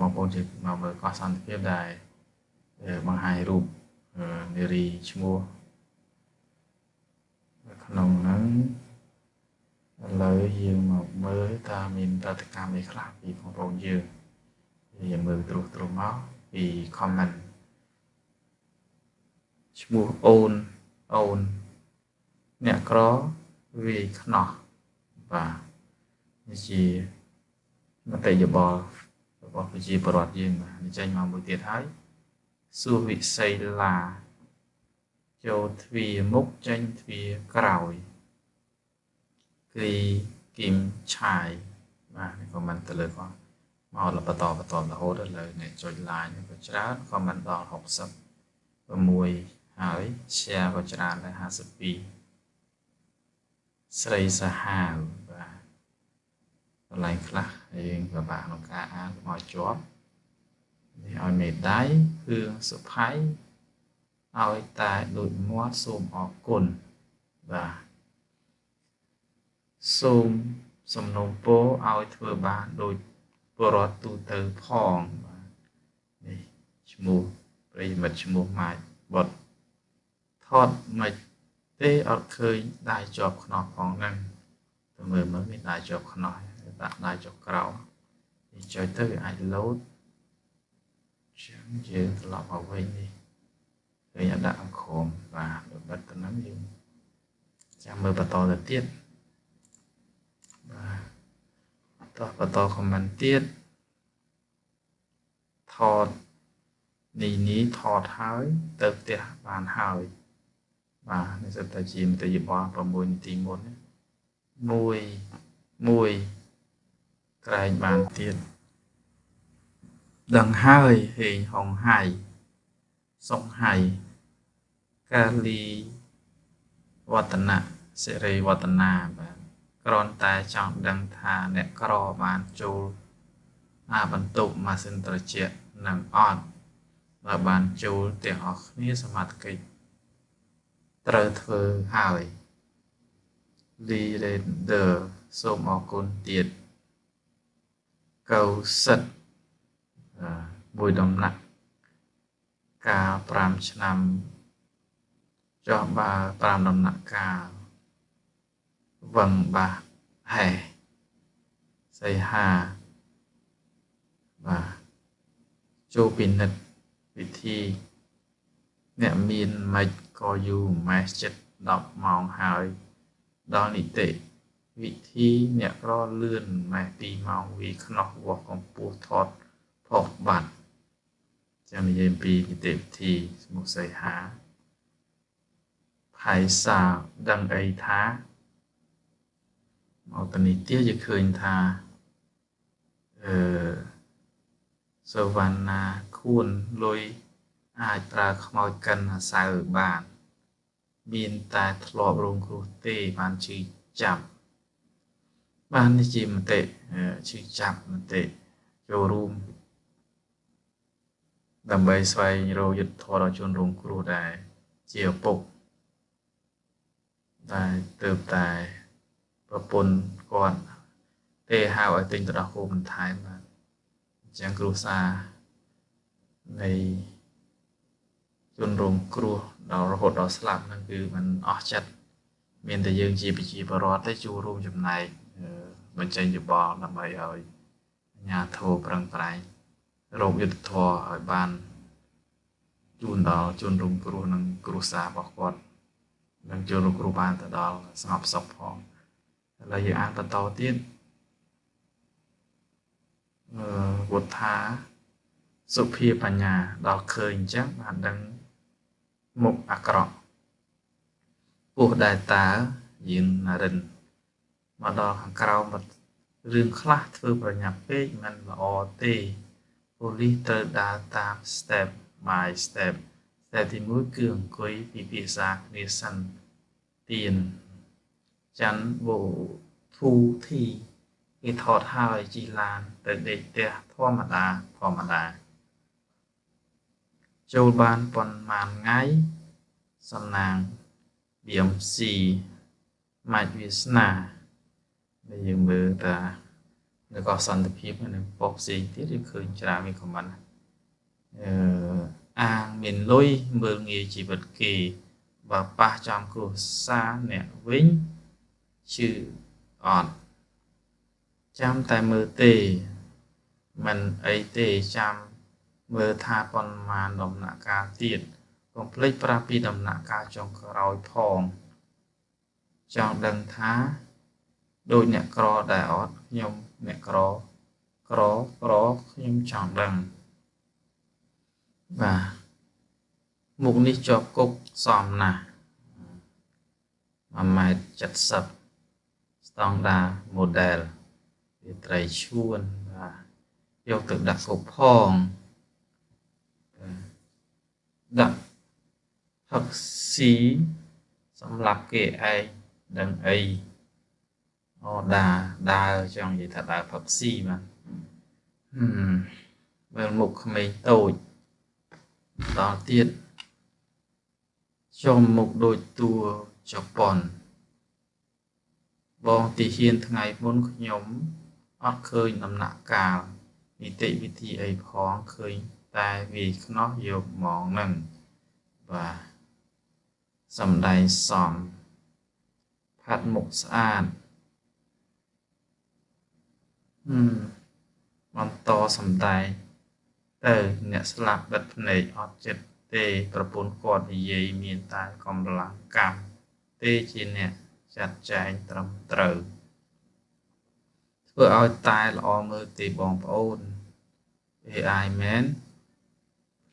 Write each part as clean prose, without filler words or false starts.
បងប្អូនជិះមកមើលកោះសន្តិភាពដែលបង្ហាញរូបនារីឈ្មោះក្នុងហ្នឹងឥឡូវយើងមកមើលតើមានប្រតិកម្មអីខ្លះពីបងប្អូនយើងយើងមើលត្រួសត្រាសមកពី comment ឈ្មោះអូនអូនអ្នកក្រវាយខ្នោះបាទនេះជាមតិយោបល់របស់ប្រជាពលរដ្ឋយើងបាទនេះចេញមកមួយទៀតហើយសួរវិស័យឡាចូលទ្វារមុខចេញទ្វារក្រោយគ្រីគឹមឆាយបាទនេះ comment ទៅលើគាត់មកបន្តបន្តរហូតដល់លើអ្នកចុច like ក៏ច្រើន comment ដល់66ហើយ share ក៏ច្រើនដែរ52ស្រីសាហាវបាទកន្លែងខ្លះយើងពិបាកក្នុងការអានមកជាប់នេះឲ្យមេដៃគ្រឿងសុផៃឲ្យតែដូចមាត់សូមអរគុណបាទសូមសំណូមពរឲ្យធ្វើបានដូចពលរដ្ឋទូទៅផងបាទនេះឈ្មោះប្រិយមិត្តឈ្មោះម៉ាចបុតថតមិនទេអត់ឃើញដៃជាប់ខ្នោះផងហ្នឹងទៅមើលមើលមានដៃជាប់ខ្នោះដាក់ដៃចុះក្រោមនេះចុចទៅវាអាចលោតចឹងយើងត្រឡប់មកវិញនេះឃើញអត់ដាក់ក្រោមបាទបិទទៅហ្នឹងយើងចាំមើលបន្តទៅទៀតបាទតោះបន្ត comment ទៀតថតនេះនេះថតហើយទៅផ្ទះបានហើយបាទនេះសិតតែជាមតិយោបល់6នាទីមុនមួយមួយក្រែងបានទៀតដឹងហើយហេងហុងហៃសុងហៃកាលីវឌ្ឍនៈសិរីវឌ្ឍនាបាទគ្រាន់តែចង់ដឹងថាអ្នកក្របានចូលអាបន្ទប់ម៉ាស៊ីនត្រជាក់នឹងអត់បើបានចូលទាំងអស់គ្នាសមត្ថកិច្ចត្រូវធ្វើហើយលីរ៉េដឺសូមអរគុណទៀតកៅសិតមួយដំណាក់កាល5ឆ្នាំចុះបើ5ដំណាក់កាលវឹងបាហេសីហាបាទចូលពិនិត្យវិធីអ្នកមានមិនក៏យូរម៉េះចិត្ត10ម៉ោងហើយដល់នីតិវិធីអ្នកក្រលឿនម៉េះ2ម៉ោងវាខ្នោះវាស់កម្ពស់ថតផុសបាត់ចាំនិយាយពីនីតិវិធីឈ្មោះសីហាផៃសាដឹងអីថាមកទៅនេះទៀតយើងឃើញថាអឺសវណ្ណាខួនលុយអាចប្រើខ្មោចកិនអាសៅបានមានតែធ្លាប់រងគ្រោះទេបានឈឺចាប់បាននេះជាមតិឈឺចាប់មតិចូលរួមដើម្បីស្វែងរកយុត្តិធម៌ដល់ជនរងគ្រោះដែលជាឪពុកដែលទើបតែប្រពន្ធគាត់ទេហៅឲ្យទិញទៅដល់គោបន្ថែមបាទអញ្ចឹងគ្រួសារនៃជនរងគ្រោះដល់រហូតដល់ស្លាប់ហ្នឹងគឺมันអស់ចិត្តមានតែយើងជាប្រជាពលរដ្ឋទេចូលរួមចំណែកបញ្ចេញយោបល់ដើម្បីឲ្យអាជ្ញាធរប្រឹងប្រែងរកយុត្តិធម៌ឲ្យបានជូនដល់ជនរងគ្រោះនិងគ្រួសាររបស់គាត់និងជនរងគ្រោះបានទៅដល់ស្ងប់សុខផងឥឡូវយើងអានបន្តទៀតអឺវុទ្ធាសុភាបញ្ញាដល់ឃើញអញ្ចឹងបានដឹងមុខអាក្រក់ពោះដែលតើយាននរិនមកដល់ខាងក្រោមរឿងខ្លះធ្វើប្រញាប់ពេកមិនល្អទេប៉ូលីសត្រូវដើរតាម step by step step ទី1គឺអង្គុយពិភាក្សាគ្នាសិនទៀនច័ន្ទបូធូធីគេថតហើយជិះឡានទៅដេកផ្ទះធម្មតាធម្មតាចូលបានប៉ុន្មានថ្ងៃសំណាង BMC ម៉ាច់វាសនាដែលយើងមើលតា នៅកោះសន្តិភាពនៅប៉ុស្តិ៍ផ្សេងទៀតយើងឃើញច្រើនមាន comment អឺអាងមានលុយមើលងាយជីវិតគេបើប៉ះចំគ្រួសារអ្នកវិញជឿអត់ចាំតែមើលទេមិនអីទេចាំមើលថាប៉ុន្មានដំណាក់កាលទៀតកុំភ្លេចប្រាប់ពីដំណាក់កាលចុងក្រោយផងចង់ដឹងថាដូចអ្នកក្រដែរអត់ខ្ញុំអ្នកក្រក្រក្រខ្ញុំចង់ដឹងបាទមុខនេះជាប់គុកសមណាស់1.70 ម៉ែត្រស្តង់ដា model វាត្រីឈួនបាទយកទៅដាក់គុកផងដាក់ផឹកស៊ីសម្រាប់គេឯងដឹងអីអូដាដើរចង់និយាយថាដើរផឹកស៊ីបាទមើលមុខក្មេងតូចដល់ទៀតចុំមុខដូចតួជប៉ុនបងទីហ៊ានថ្ងៃមុនខ្ញុំអត់ឃើញដំណាក់កាលនីតិវិធីអីផងឃើញតែវាយខ្នោះយកហ្មងនឹងបាទសំដែងសំផាត់មុខស្អាតបន្តសំដែងទៅអ្នកស្លាប់បិទភ្នែកអត់ចិត្តទេប្រពន្ធគាត់និយាយមានតែកម្លាំងកម្មទេជាអ្នកចាត់ចែងត្រឹមត្រូវធ្វើឲ្យតែល្អមើលទេបងប្អូន AI មែន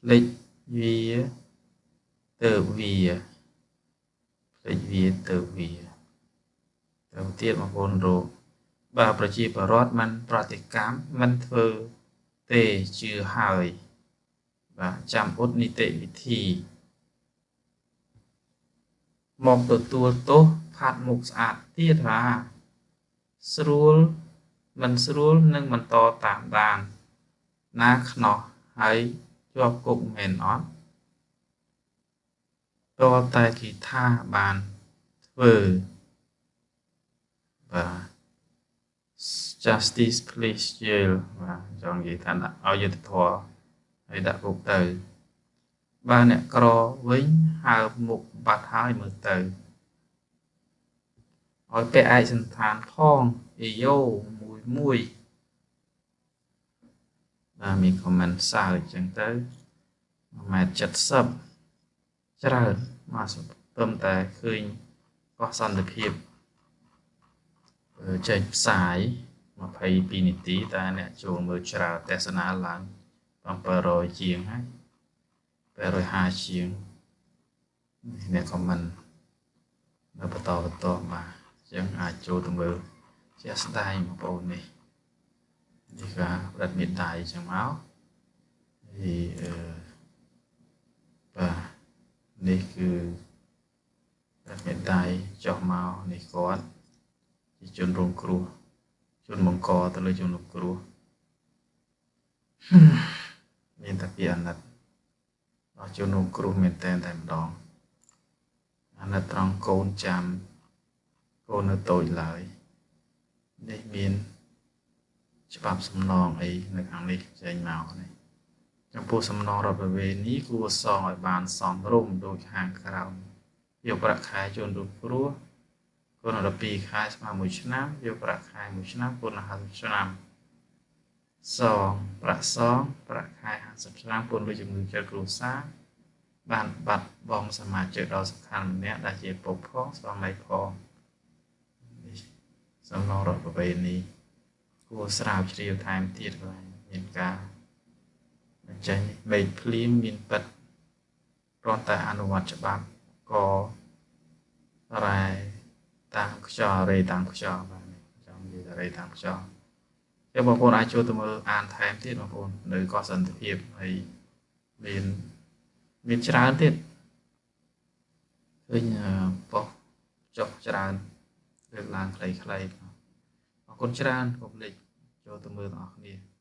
ភ្លេចវាទៅវាភ្លេចវាទៅវាទៅទៀតបងប្អូនរកបាទប្រជាពលរដ្ឋមិនប្រតិកម្មមិនធ្វើទេជឿហើយបាទចាំអ៊ុតនីតិវិធីមកទទួលទោសផាត់មុខស្អាតទៀតបាទស្រួលមិនស្រួលនឹងបន្តតាមដានណាខ្នោះហើយជាប់គុកមែនអត់តើតែគេថាបានធ្វើបាទ justice please jail បាទចង់និយាយថាដាក់ឲ្យយុត្តិធម៌ហើយដាក់គុកទៅបាទអ្នកក្រវិញហើបមុខបាត់ហើយមើលទៅឲ្យពាក់ឯកសណ្ឋានផងអេយ៉ូមួយមួយបាទមាន comment សើចចឹងទៅ1.70 ម៉ែត្រច្រើនមកស្ទើរតែឃើញកោះសន្តិភាពចេញផ្សាយ22នាទីតែអ្នកចូលមើលច្រើនទស្សនាឡើង700ជាងហើយ850ជាងអ្នក comment នៅបន្តបន្តបាទអញ្ចឹងអាចចូលទៅមើលជាក់ស្ដែងបងប្អូននេះនេះក៏ផ្ដិតមេដៃអញ្ចឹងមកហើយអឺបាទនេះគឺផ្ដិតមេដៃចុះមកនេះគាត់ជាជនរងគ្រោះជនបង្កទៅលើជនរងគ្រោះមានតែពីអាណិតដល់ជនរងគ្រោះមែនតែនតែម្ដងអាណិតត្រង់កូនចាំកូននៅតូចឡើយនេះមានច្បាប់សំណងអីនៅខាងនេះចេញមកនេះចំពោះសំណងរដ្ឋប្រវេណីគួរសងឲ្យបានសមរម្យដូចខាងក្រោមយកប្រាក់ខែជនរងគ្រោះគុណ12ខែស្មើ1ឆ្នាំយកប្រាក់ខែ1ឆ្នាំគុណ50ឆ្នាំសងប្រាក់សងប្រាក់ខែ50ឆ្នាំគុណលើជំងឺចិត្តគ្រួសារបានបាត់បង់សមាជិកដ៏សំខាន់ម្នាក់ដែលជាពុកផងស្វាមីផងនេះសំណងរដ្ឋប្រវេណីគួរស្រាវជ្រាវថែមទៀតកន្លែងមានការបញ្ចេញមេឃភ្លៀងមានពិតគ្រាន់តែអនុវត្តច្បាប់ក៏រ៉ែតាមខ្យល់រេតាមខ្យល់បាទចង់និយាយថារេតាមខ្យល់ចឹងបងប្អូនអាចចូលទៅមើលអានថែមទៀតបងប្អូននៅកោះសន្តិភាពហើយមានច្រើនទៀតឃើញប៉ុស្តិ៍ចុះច្រើនលើកឡើងខ្លីៗអរគុណច្រើនកុំភ្លេចចូលទៅមើលទាំងអស់គ្នា។